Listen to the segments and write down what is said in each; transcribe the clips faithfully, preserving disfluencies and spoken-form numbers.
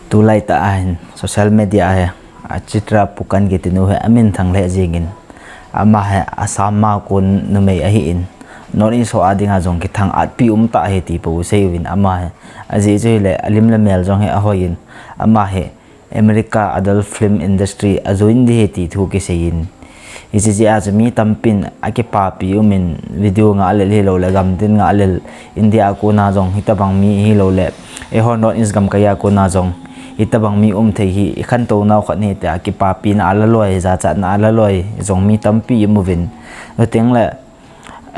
Tulai tah a hin social media a hi Architra Phukan kiti nu hi amin thang lheh jingin, ama hi Assam a kon numei ahin, North East ho a dinga jong kithang-atpi um tah ahi ti pou asei uvin, ama hi ajeh chu hile alim le mel jong hi ahoiyin, ama hi America adult film industry ajoin ding ahi ti thu kiseiyin, hiche jeh a chu mi tampin akipapi umin, video ngah lel hilou le gamtin ngah lel, India a kona jong hitabang mi hilou le, eiho North East gamkai a kona jong hitabang mi um thei hi ikhantou nau khat ahi tia kipapina a la loi, jachatna a la loi jong mi tampi um uvin. Chuteng le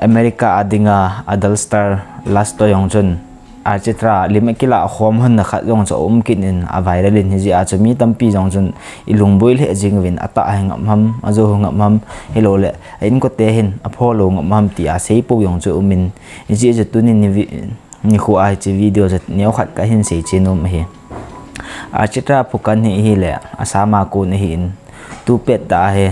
America a dinga adult star Last to jong chun Architra lim akilah khom hon na khat jong chu aum kit in a viral in, hijeh a chu mi tampi jong chun ilungboi lheh jing uvin, atah hi ngap ham, ajo hi ngap ham, hilou le a inkote hin apholou ngap ham tia seipou jong chu umin, hijeh a chu tunin ni vi-, nikho a hiche video chu neokhat kahin seiche nom ahi. Architra Phukan hi hile Assam a kon ahin, tupet tah a hi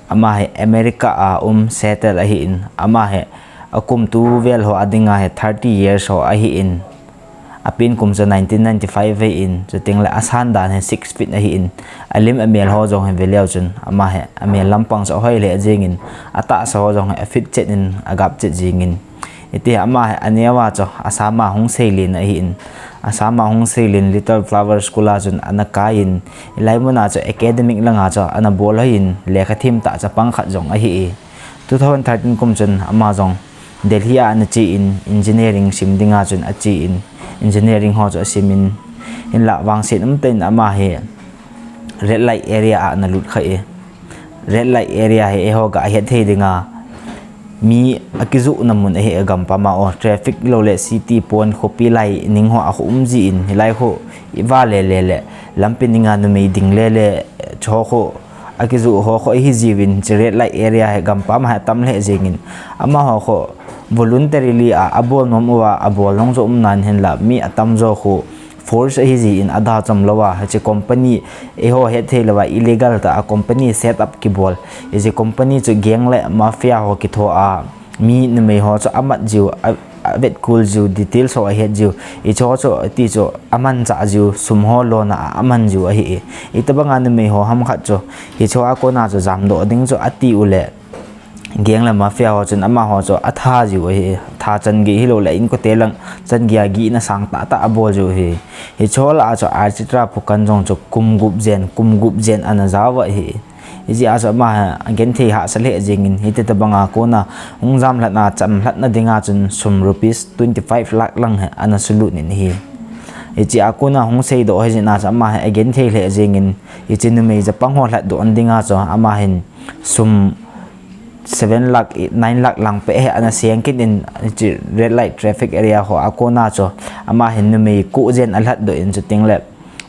ama hi America a um settle ahin, ama hi akum tu vel ho a dinga hi thirty years ho ahin, apen kum chu nineteen ninety-five ahin, chuteng le asan dan hi six feet ahin, alim amel ho jong hi veleu chun ama hi amel lampang chu ahoi lheh jingin, atahsa ho jong hi afit chet in agap chet jingin, hiti ama hi aneo a chu Assam a hung seilen ahin, Assam a hung seilen Little Flower School a chun ana kaiyin, hilai mun a chu academic langa chu ana bolhoiyin, lekha themtah chapang khat jong ahi. Two thousand thirteen kum chun ama jong Delhi a ana chen engineering sim dinga chun achen, engineering ho chu asimin, hinla vangset umtah in ama hi red light area a ana lut kha e. Red light area hi eiho gahet thei dinga mi akijohna mun ahi, agampam a o, traffic lou le city pon khopi lai ning ho akho um jin, hilai kho iva lele le, lampi ninga numei ding lele, chuho kho akijoh ho kho ahi jiuvin, hiche red light area hi gampam a hi atam lheh jingin, amaho kho voluntarily a abol nom uva abol nung chu umnan, hinla mi atamjo kho force ahi jin, adalchom louva hiche company, eiho hetthei louva illegal tah a company set up kibol, hiche company chu gang le mafia ho kitho a, mi numei ho chu amat jiu, a, avetkol jiu, details ho ahet jiu, hicheho chu ti chu amanchah jiu, sum ho lona a aman jiu ahi. Hitabanga numei ho ham khat chu hicheho a kona chu jamdoh ding chu ati ule, gang le mafia ho chun amaho chu atha jiu ahi. Tha chan gei hilou le inkote lang chan gei a gihna sang tahtah abol jiu ahi. Hicheho lah a chu Architra Phukan jong chu kum gup jen, kum gup jen ana jaova ahi. Hijeh a chu ama hi agenthei hahsa lheh jingin, hiti tabanga kona hung jamlhatna, chamlhatna dinga chun sum rupees twenty-five lakh lang hi ana sulut in ahi. Hichea kona hung seidoh hijeh a chu ama hi agenthei lheh jingin, hiche numei chapang ho lhatdoh na dinga chu ama hin sum seven lakh, nine lakh lang peh hi ana seng kit in, hiche red light traffic area ho a kona chu ama hin numei ko jen alhatdoh in, chuteng le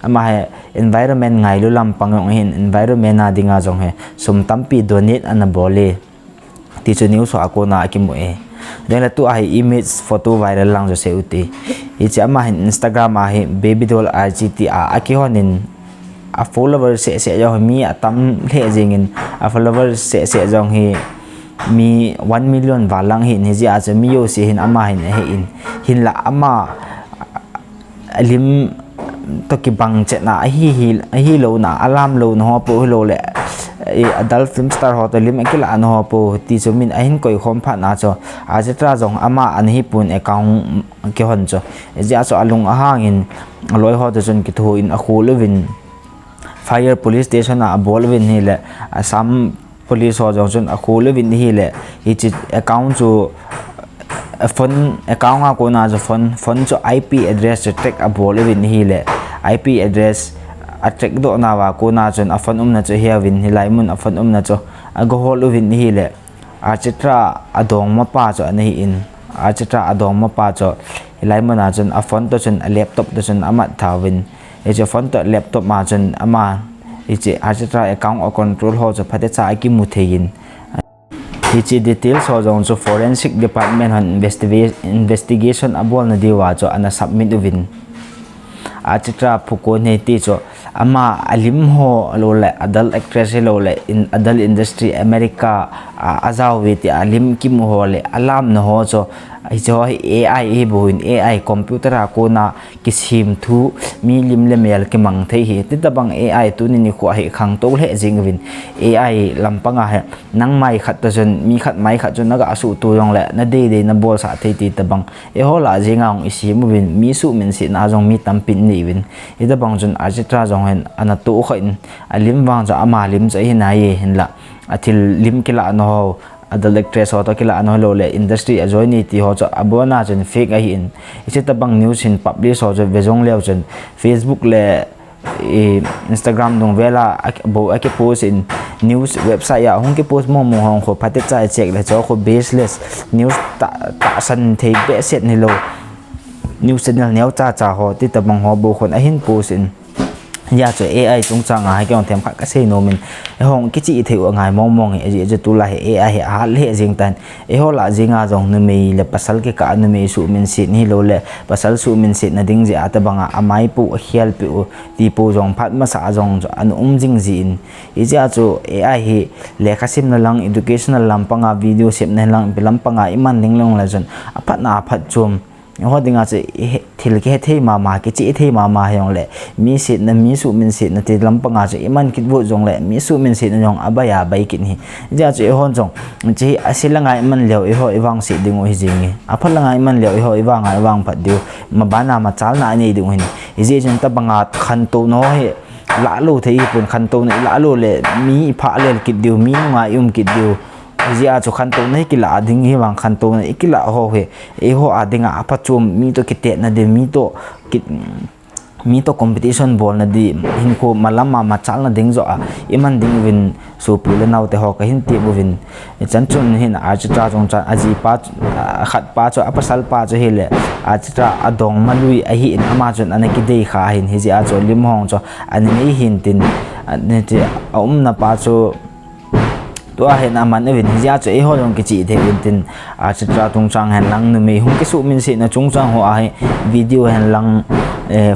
ama hi environment ngailu lampang jong ahin, environment a dinga jong hi sum tampi donate ana bol e, ti chu news ho a kona akimu e. Chuteng le tua hi image photo viral lang jouse u hite. Hiche ama hin Instagram a hi Baby Doll Archi tia akihon in, a follower seh seh jong hi mi atam lheh jingin, a follower seh seh jong hi mi one million val lang ahin, hijeh a chu mi jouse hin ama hin ahe in, hinla ama alim toh kibang chetna ahi, hi, ahilouna, alamlouna ho pou hilou le, eh, adult film star ho toh lim akilahna ho pou ti chu min ahin koikhom phatna chu, Architra jong ama ana hipon account kihon chu, hijeh a chu alung ahangin, aloi ho toh chun kithoin akhol uvin, Phayar police station a abol uvin ahile, Assam police ho jong chun akhol uvin ahile, hiche account chu, phone account a kona chu phone, phone chu I P address chu track abol uvin ahile, I P address a track doh nauva kona chun a phone umna chu aheuvin, hilai mun a phone umna chu agahol uvin ahile, Architra adongmapa chu ana hin, Architra adongmapa chu hilai muna chun a phone toh chun a laptop toh chun amat thauvin, hiche phone toh laptop ma chun ama hiche Architra account a control ho chu phatecha akimu theiyin, hiche details ho jong chu forensic department hon investiga-, investigation abolna diuva chu ana submit uvin. Architra Phukan hiti chu ama alim ho lou le adult actress hilou le in adult industry America a, ajao uve tia lim kimu ho le alamna ho chu Hiche ho hi A I hi bou in, A I computer a kona kisem thu, mi lim le mel kimang thei hi. Ti tabang A I tuni nikho hi khangtou lheh jing uvin, A I lampanga hi nang mai khat ta chun, mi khat mai khat chun naga suhto jongle, nadei dei nabolsah thei ti tabang. Eiho lah jenga hung isem uvin, mi suhminsetna jong mi tampin nei uvin. Hitabang chun Architra jong hin ana tohkhah in, alim vang chu ama lim chu ahi nai e, hinlah athil lim kilahna ho, adult actress ho toh kilahna ho lou le industry a join nei ti ho chu abona chun fake ahin. Hiche tabang news hin publish ho chu ve jong leu chun Facebook le Instagram dung vela bou akipost in, news website a hung kipost mong mong ho khu phatecha i check le chu khu baseless news, tahsan thei behseh hilou news channel neocha cha ho ti tabang ho bou khun ahin post in. Hijeh chun A I chungchanga hi kei jong themkhat kasei nomin, eihon kichih thei u angai mong mong e, ajeh chu tulai hi A I hi ahat lheh jeng tan. Eiho lah jenga jong numei le pasal kikah a numei suhminset hilou le pasal suhminsetna ding jeh a tabanga amaipu akhelpeh u ti pou jong phat masa a jong chu ana um jing jin. Hijeh chun A I hi lekha simna lang, educational lampanga, video semna lang, ipi lampanga iman ding jongle chun aphatna aphatchom. Eiho dinga chu thil kihethei mama, kichihthei mama hijongle, mi setna, mi suhminsetna ti lampanga chu iman kit uvin jongle mi suhminsetna jong abai abai kit hi. Hijeh chun eihon jong hiche hi ase langa iman leu eiho ivangset ding u hijeng e. Aphat langa iman leu eiho ivanga ivangphat diu, mabana machalna anei ding u hin. Hijeh chun tabanga khantouna ho hi lahlou thei hipon, khantouna ilahlou le mi iphah lel kit diu, mi nunga ium kit diu. Hijeh chun khantouna hi kilah ding hivang, khantouna ikilah ho hi eiho a dinga aphachom, mi toh kitetna ding, mi toh ki, mi toh competition bolna ding, hinkho malama machalna ding joh a iman ding uvin sopi le naote ho kahin tem uvin. Hichan chun hin Architra chungchang ajipa, akhatpa chu, apasalpa chu hile Architra adongma lui ahin, ama chun ana kidei kha ahin, hijeh chun lim hong chu ana nei hintin, aumna pa chu tua hin aman uvin, hijeh chun eiho jong kichih thei uvin tin, Architra chungchang hen lang, numei hung kisuhminsetna chungchang ho a hi video hen lang,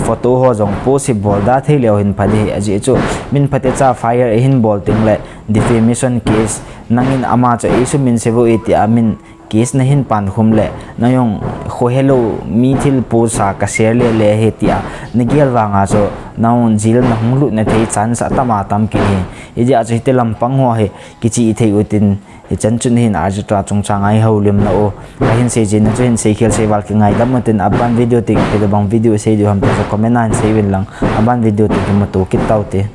photo ho jong post hi bolda thei leu hin pha ding hi, ajeh chu min phatecha F I R ihin bol tengle defamation case, nangin ama chu eisuhminse uve tia min case nahin pankhum le, nang jong khohelou mi thil post a ka share le le hi tia nagel vanga chu nang jong jail nahung lutna thei chance atama tam kit hi. Hijeh chun hiti lampang ho hi kichih thei utin, hichan chun hin Architra chungchanga ihoulimna u kahin seijin, nachu hin seikhel seival kingaidam utin, aban video teng ipi tobang video sei diu ham ti chu comment a hin seiuvin lang, aban video teng kimuto kit taute.